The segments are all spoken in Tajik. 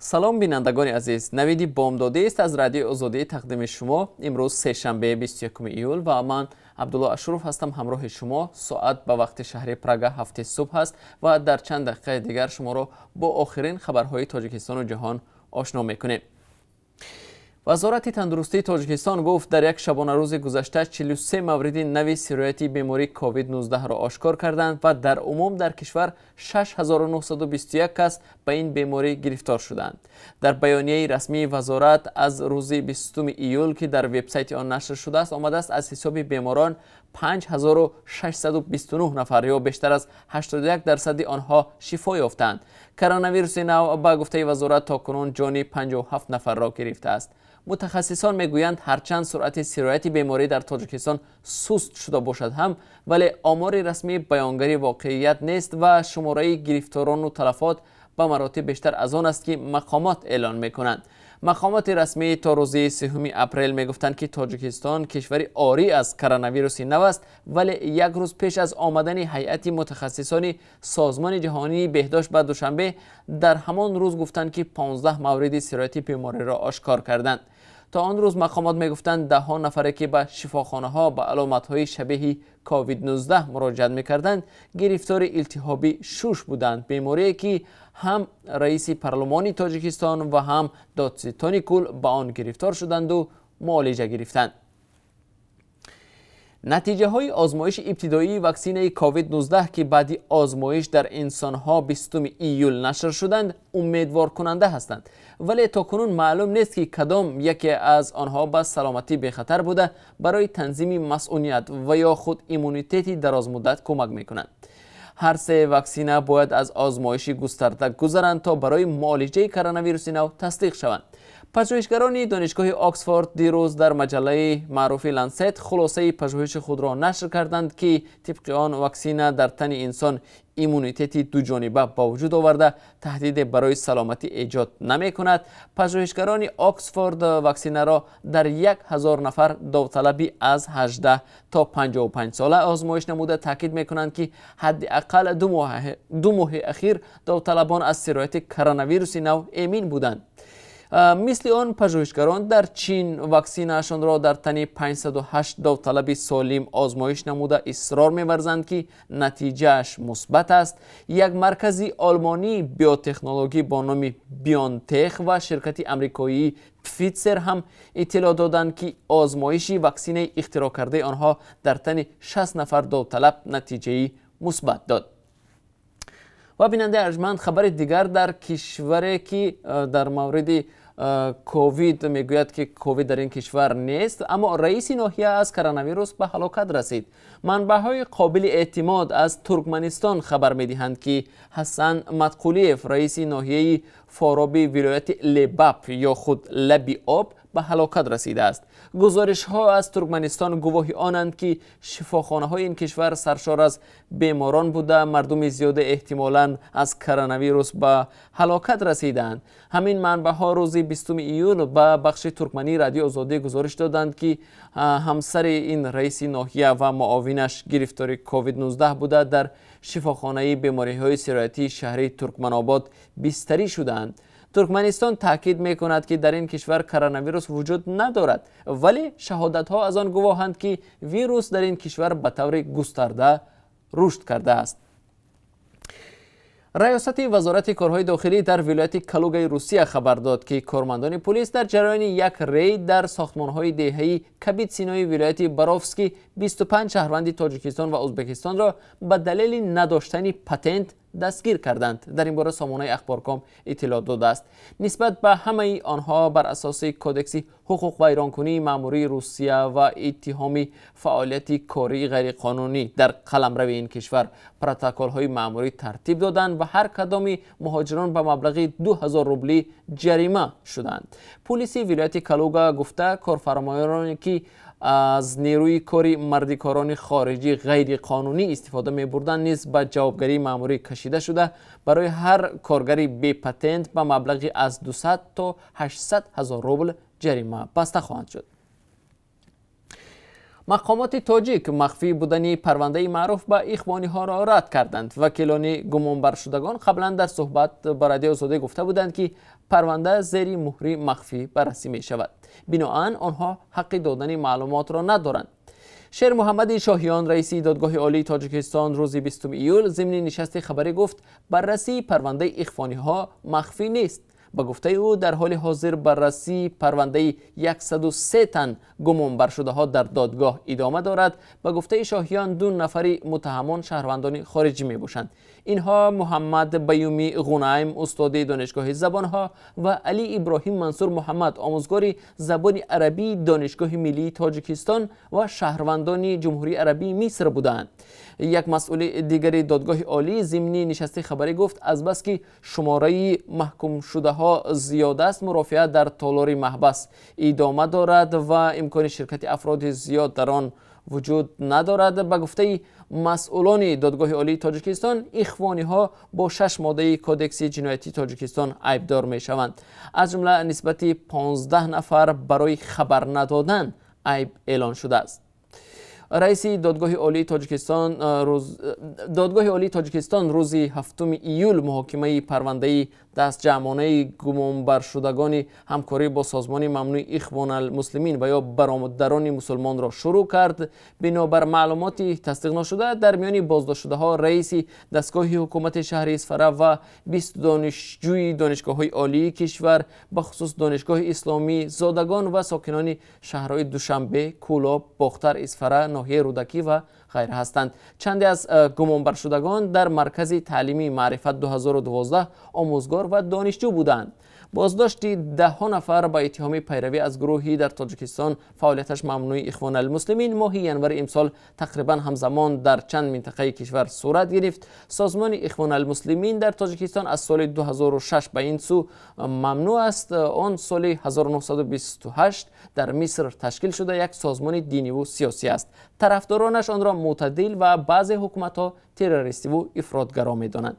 Салом, бинандагони азиз. Навиди бомдодист аз Радиои Озодӣ тақдими шумо. Имрӯз сешанбе, 21 июл, ва ман Абдулло Ашуров ҳастам ҳамроҳи шумо. Соат ба вақти шаҳри Прага 7-и субҳ аст ва дар чанд дақиқаи дигар шуморо бо охирин хабарҳои Тоҷикистону ҷаҳон ошно мекунем. Вазорати тандурустии Тоҷикистон гуфт, дар як шабонарӯзи гузашта 43 мавриди нави сирояти бемории COVID-19-ро ошкор карданд ва дар умум дар кишвар 6921 кас ба ин беморӣ гирифтор шуданд. Дар баёнияи расмии вазорат аз рӯзи 20 июл, ки дар вебсайти он нашр шудааст, омадааст, аз ҳисоби беморон 5629 нафар ё бештар аз 81 дарсади онҳо шифо ёфтанд. Коронавируси нав, ба гуфтаи вазорат, то кунун ҷони 57 нафарро гирифтааст. Мутахассисон мегӯянд, ҳарчанд суръати сирояти беморӣ дар Тоҷикистон суст шуда бошад ҳам, вале омори расмӣ баёнгари воқеият нест ва шумораи гирифторону талафот ба маротиб бештар аз он аст, ки мақомот эълон мекунанд. Мақомоти расмӣ то рӯзи 3 апрел мегуфтанд, ки Тоҷикистон кишвари орӣ аз коронавируси нав аст, вале як рӯз пеш аз омадани ҳайати мутахассисони Созмони ҷаҳонии беҳдошт ба Душанбе, дар ҳамон рӯз гуфтанд, ки 15 мавриди сирояти бемориро ошкор карданд. То он рӯз мақомот мегуфтанд, даҳҳо нафаре, ки ба шифохонаҳо ба аломатҳои шабеҳи COVID-19 муроҷиат мекарданд, гирифтори илтиҳоби шуш буданд, беморие, ки ҳам раиси парлумони Тоҷикистон ва ҳам додситони кул ба он гирифтор шуданду муолиҷа гирифтанд. Натиҷаҳои озмоиши ибтидоии ваксинаи COVID-19, ки баъди озмоиш дар инсонҳо 20 июл нашр шуданд, умедворкунанда ҳастанд, вале то кунун маълум нест, ки кадом яке аз онҳо ба саломатӣ бехатар буда, барои танзими масуният ва ё худ иммунитети дарозмуддат кӯмак мекунанд. Ҳар се ваксина бояд аз озмоиши густарда гузаранд, то барои муолиҷаи коронавируси нав тасдиқ шаванд. Пажӯҳишгарони Донишгоҳи Оксфорд дирӯз дар маҷаллаи маъруфи Лансет хулосаи пажӯҳиши худро нашр карданд, ки тибқи он ваксина дар тани инсон иммунитети дуҷониба ба вуҷуд оварда, таҳдиде барои саломатӣ эҷод намекунад. Пажӯҳишгарони Оксфорд ваксинаро дар 1000 нафар довталаби аз 18 то 55 сола озмоиш намуда, таъкид мекунанд, ки ҳадди ақал 2 моҳи ахир довталабон аз сирояти коронавируси нав эмин буданд. Мисли он, пажӯҳишгарон дар Чин ваксинаашонро дар тани 508 довталаби солим озмоиш намуда, исрор меварзанд, ки натиҷааш мусбат аст. Як маркази олмонии биотехнологӣ бо номи Бионтех ва ширкати амрикоии Пфитсер ҳам иттилоъ доданд, ки озмоиши ваксинаи ихтироъкардаи онҳо дар тани 60 нафар довталаб натиҷаи мусбат дод. Ва, бинандаи арҷманд, хабари дигар: дар кишваре, ки дар мавриди ковид мегӯяд, ки ковид дар ин кишвар нест, аммо раиси ноҳия аз коронавирус ба ҳалокат расид. Манбаъҳои қобили эътимод аз Туркманистон хабар медиҳанд, ки Ҳасан Матқулиев, раиси ноҳияи Фороби вилояти Лебаб ё худ Лаби об, ба ҳалокат расидааст. Гузоришҳо аз Туркманистон гувоҳи онанд, ки шифохонаҳои ин кишвар саршор аз беморон буда, мардуми зиёде эҳтимолан аз коронавирус ба ҳалокат расидаанд. Ҳамин манбаъҳо рӯзи 20 июл ба бахши туркмании Радиои Озодӣ гузориш доданд, ки ҳамсари ин раиси ноҳия ва муовинаш гирифтори COVID-19 буда, дар шифохонаи бемориҳои сироятии шаҳри Туркманобод бистарӣ шудаанд. Туркманистон таъкид мекунад, ки дар ин кишвар коронавирус вуҷуд надорад, вале шаҳодатҳо аз он гувоҳанд, ки вирус дар ин кишвар ба таври густарда рушд кардааст. Раёсати Вазорати корҳои дохилӣ дар вилояти Калугаи Русия хабар дод, ки кормандони пулис дар ҷараёни як рейд дар сохтмонҳои деҳаи Кабитсинои вилояти Боровский 25 шаҳрванди Тоҷикистон ва Ӯзбекистонро ба далели надоштани патент дастгир карданд. Дар ин бора сомонаи Ахборком иттилоъ додааст. Нисбат ба ҳамаи онҳо бар асоси Кодекси ҳуқуқвайронкунии маъмурии Русия ва иттиҳоми фаъолияти кории ғайриқонунӣ дар қаламрави ин кишвар протоколҳои маъмурӣ тартиб доданд ва ҳар кадоми муҳоҷирон ба маблағи 2000 рублӣ ҷарима шуданд. Пулиси вилояти Калуга гуфта, корфармоёне, ки аз нерӯи кори мардикорони хориҷӣ ғайриқонунӣ истифода мебурданд, низ ба ҷавобгарии маъмурӣ кашида шуда, барои ҳар коргари бепатент ба маблағи аз 200 то 800 ҳазор рубл ҷарима баста хоҳанд шуд. Мақомоти тоҷик махфӣ будани парвандаи маъруф ба ихвониҳоро рад карданд. Вакилони гумонбаршудагон қаблан дар суҳбат ба Радиои Озодӣ гуфта буданд, ки парванда зери муҳри махфӣ баррасӣ мешавад. Биноан онҳо ҳаққи додани маълумотро надоранд. Шермуҳаммади Шоҳиён, раиси Додгоҳи Олии Тоҷикистон, рӯзи 20 июл зимни нишасти хабарӣ гуфт, баррасии парвандаи ихвониҳо махфӣ нест. Ба гуфтаи ӯ, дар ҳоли ҳозир баррасии парвандаи 103 тан гумонбаршудаҳо дар додгоҳ идома дорад. Ба гуфтаи Шоҳиён, 2 нафари муттаҳамон шаҳрвандони хориҷӣ мебошанд. Инҳо Муҳаммад Баюмӣ Ғунайм, устоди донишгоҳи забонҳо, ва Али Иброҳим Мансур Муҳаммад, омӯзгори забони арабии Донишгоҳи миллии Тоҷикистон ва шаҳрвандони Ҷумҳурии Арабии Миср буданд. Як масъули дигари Додгоҳи Олӣ зимни нишасти хабарӣ гуфт, азбаски шумораи маҳкумшудаҳо зиёд аст, мурофиа дар толори маҳбас идома дорад ва имкони ширкати афроди зиёд дар он вуҷуд надорад. Ба гуфтаи масъулони Додгоҳи Олии Тоҷикистон, ихвониҳо бо 6 моддаи Кодекси ҷиноятии Тоҷикистон айбдор мешаванд. Аз ҷумла нисбати 15 нафар барои хабар надодан айб эълон шудааст. Раиси Додгоҳи Олии Тоҷикистон Додгоҳи Олии Тоҷикистон рӯзи 7 июл муҳокимаи парвандаи дастҷамъонаи гумонбаршудагони ҳамкорӣ бо созмони мамнӯи Ихвоналмуслимин ва ё Бародарони мусулмонро шурӯъ кард. Бинобар маълумоти тасдиқношуда, дар миёни боздоштшудаҳо раиси дастгоҳи ҳукумати шаҳри Исфара ва 20 донишҷӯи донишгоҳҳои олии кишвар, бахусус Донишгоҳи исломӣ, зодагон ва сокинони шаҳрҳои Душанбе, Кӯлоб, Бохтар, Исфара, ноҳияи Рӯдакӣ ва ғайра ҳастанд. Чанде аз гумонбаршудагон дар маркази таълимии Маърифат 2012 омӯзгор ва донишҷӯ буданд. Боздошти даҳҳо нафар ба иттиҳоми пайравӣ аз гурӯҳи дар Тоҷикистон фаъолияташ мамнӯи Ихвоналмуслимин моҳи январи имсол тақрибан ҳамзамон дар чанд минтақаи кишвар сурат гирифт. Созмони Ихвоналмуслимин дар Тоҷикистон аз соли 2006 ба ин сӯ мамнӯъ аст. Он соли 1928 дар Миср ташкил шуда, як созмони диниву сиёсӣ аст. Тарафдоронаш онро мӯътадил ва баъзе ҳукуматҳо террористиву ифротгаро медонанд.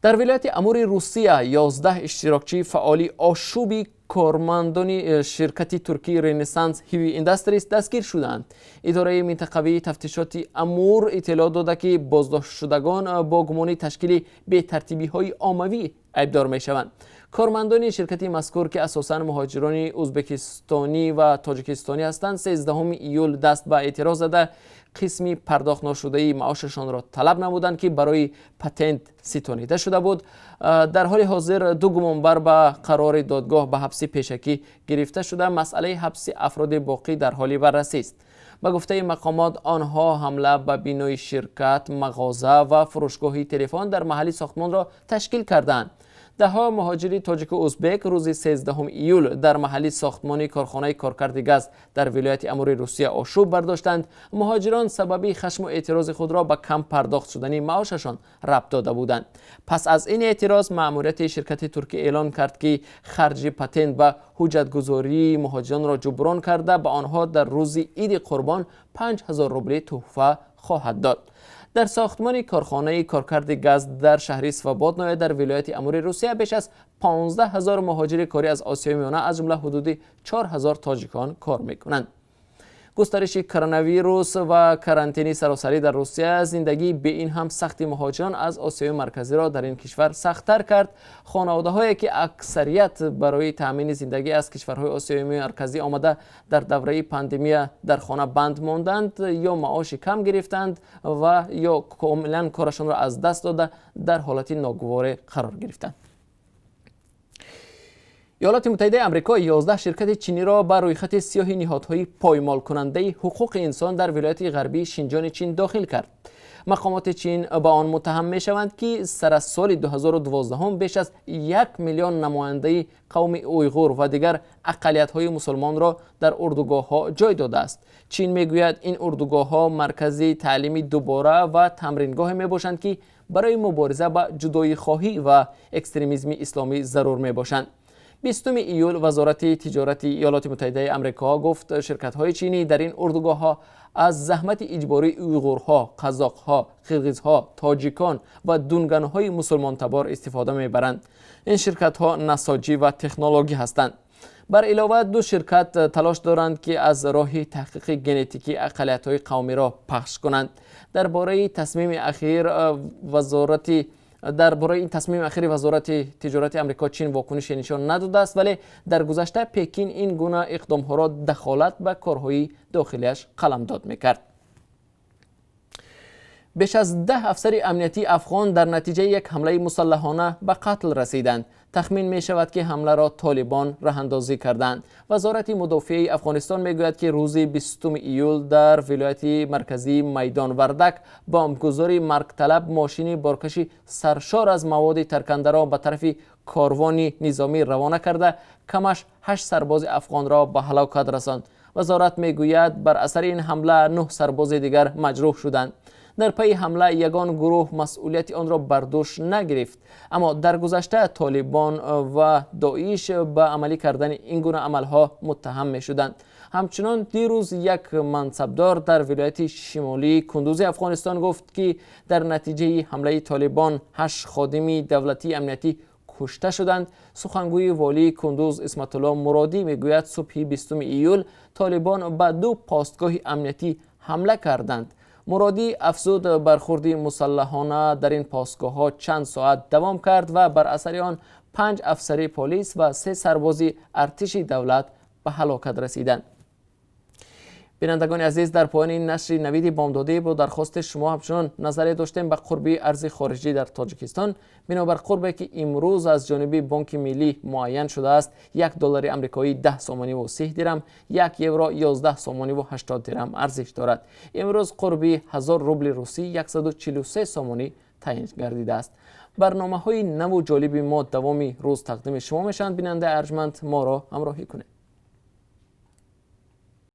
Дар вилояти Амури Русия 11 иштирокчии фаъоли ошӯби кормандони ширкати туркии Ренессанс Heavy Industries дастгир шуданд. Идораи минтақавии тафтишоти Амур иттилоъ дода, ки боздоштшудагон бо гумони ташкили бетартибиҳои оммавӣ айбдор мешаванд. Кормандони ширкати мазкур, ки асосан муҳоҷирони ӯзбекистонӣ ва тоҷикистонӣ ҳастанд, 13 июл даст ба эътироз зада, қисми пардохтношудаи маошашонро талаб намуданд, ки барои патент ситонида шуда буд. Дар ҳоли ҳозир 2 гумонбар ба қарори додгоҳ ба ҳабси пешакӣ гирифта шуда, масъалаи ҳабси афроди боқӣ дар ҳоли баррасист. Ба гуфтаи мақомот, онҳо ҳамла ба бинои ширкат, мағоза ва фурӯшгоҳи телефон дар маҳалли сохтмонро ташкил карданд. Даҳҳо муҳоҷири тоҷику узбек рӯзи 13 июл дар маҳалли сохтмони корхонаи коркарди газ дар вилояти Амури Русия ошӯб бардоштанд. Муҳоҷирон сабаби хашму эътирози худро ба кам пардохт шудани маошашон рабт дода буданд. Пас аз ин эътироз маъмурияти ширкати туркӣ эълон кард, ки харҷи патент ва ҳуҷҷатгузории муҳоҷиронро ҷуброн карда, ба онҳо дар рӯзи Иди Қурбон 5000 рубли тӯҳфа хоҳад дод. Дар сохтмони корхонаи коркарди газ дар шаҳри Свободное дар вилояти Амури Русия беш аз 15 ҳазор муҳоҷири корӣ аз Осиёи Миёна, аз ҷумла ҳудуди 4 ҳазор тоҷикон кор мекунанд. Густариши коронавирус ва карантини саросарӣ дар Русия зиндагии бе ин ҳам сахти муҳоҷирон аз Осиёи Марказиро дар ин кишвар сахттар кард. Хонаводаҳое, ки аксарият барои таъмини зиндагӣ аз кишварҳои Осиёи Марказӣ омада, дар давраи пандемия дар хона банд монданд, ё маоши кам гирифтанд ва ё комилан корашонро аз даст дода, дар ҳолати ногуворе қарор гирифтанд. Иёлоти Муттаҳидаи Амрико 11 ширкати чиниро ба рӯйхати сиёҳи ниҳодҳои поймолкунандаи ҳуқуқи инсон дар вилояти ғарбии Шинҷони Чин дохил кард. Мақомоти Чин ба он муттаҳам мешаванд, ки сар аз соли 2012 беш аз 1 миллион намояндаи қавми уйғур ва дигар ақаллиятҳои мусулмонро дар урдугоҳҳо ҷой додааст. Чин мегӯяд, ин урдугоҳҳо маркази таълими дубора ва тамрингоҳе мебошанд, ки барои мубориза ба ҷудоихоҳӣ ва экстремизми исломӣ зарур мебошанд. 20 июл Вазорати тиҷорати Иёлоти Муттаҳидаи Амрико гуфт, ширкатҳои чинӣ дар ин урдугоҳҳо аз заҳмати иҷбории уйғурҳо, қазоқҳо, қирғизҳо, тоҷикон ва дунганҳои мусулмонтабор истифода мебаранд. Ин ширкатҳо насоҷӣ ва технологӣ ҳастанд. Бар илова, ду ширкат талош доранд, ки аз роҳи таҳқиқи генетикӣ ақаллиятҳои қавмиро пахш кунанд. Дар бораи тасмими ахир вазорати дар бораи ин тасмими ахири Вазорати тиҷорати Амрико Чин вокунише нишон надодааст, вале дар гузашта Пекин ин гуна иқдомҳоро дахолат ба корҳои дохилиаш қаламдод мекард. Беш аз 10 афсари амниятии афғон дар натиҷаи як ҳамлаи мусаллаҳона ба қатл расиданд. Тахмин мешавад, ки ҳамларо Толибон раҳандозӣ карданд. Вазорати мудофиаи Афғонистон мегӯяд, ки рӯзи 20 июл дар вилояти марказии Майдон Вардак бомбгузори маргталаб мошини боркаши саршор аз маводи таркандаро ба тарафи корвони низомӣ равона карда, камаш ҳашт сарбози афғонро ба ҳалокат расонд. Вазорат мегӯяд, бар асари ин ҳамла нӯҳ сарбози дигар маҷрӯҳ шуданд. Дар пайи ҳамла ягон гурӯҳ масъулияти онро бар дӯш нагирифт, аммо дар гузашта Толибон ва Доиш ба амалӣ кардани ин гуна амалҳо муттаҳам мешуданд. Ҳамчунон дирӯз як мансабдор дар вилояти шимолии Кундузи Афғонистон гуфт, ки дар натиҷаи ҳамлаи Толибон ҳашт ходими давлатии амниятӣ кушта шуданд. Сухангӯи волии Кундуз Исматулло Муродӣ мегӯяд, субҳи 20 июл Толибон ба ду постгоҳи амниятӣ ҳамла карданд. Муродӣ афзуд, бархурди мусаллаҳона дар ин постгоҳҳо чанд соат давом кард ва бар асари он панҷ афсари полис ва се сарбози артиши давлат ба ҳалокат расиданд. Бинандагони азиз, дар поёни нашри Навиди бомдодӣ бо дархости шумо ҳамчунон назаре доштем ба қурби арзи хориҷӣ дар Тоҷикистон. Бинобар қурбе, ки имрӯз аз ҷониби Бонки Миллӣ муайян шудааст, 1 доллари амрикоӣ 10 сомониву 30 дирам, 1 евро 11 сомониву 80 дирам арзиш дорад. Имрӯз қурби 1000 рубли русӣ 143 сомонӣ таъин гардидааст. Барномаҳои наву ҷолиби мо давоми рӯз тақдими шумо мешаванд. Бинандаи арҷманд, моро ҳамроҳӣ кунед.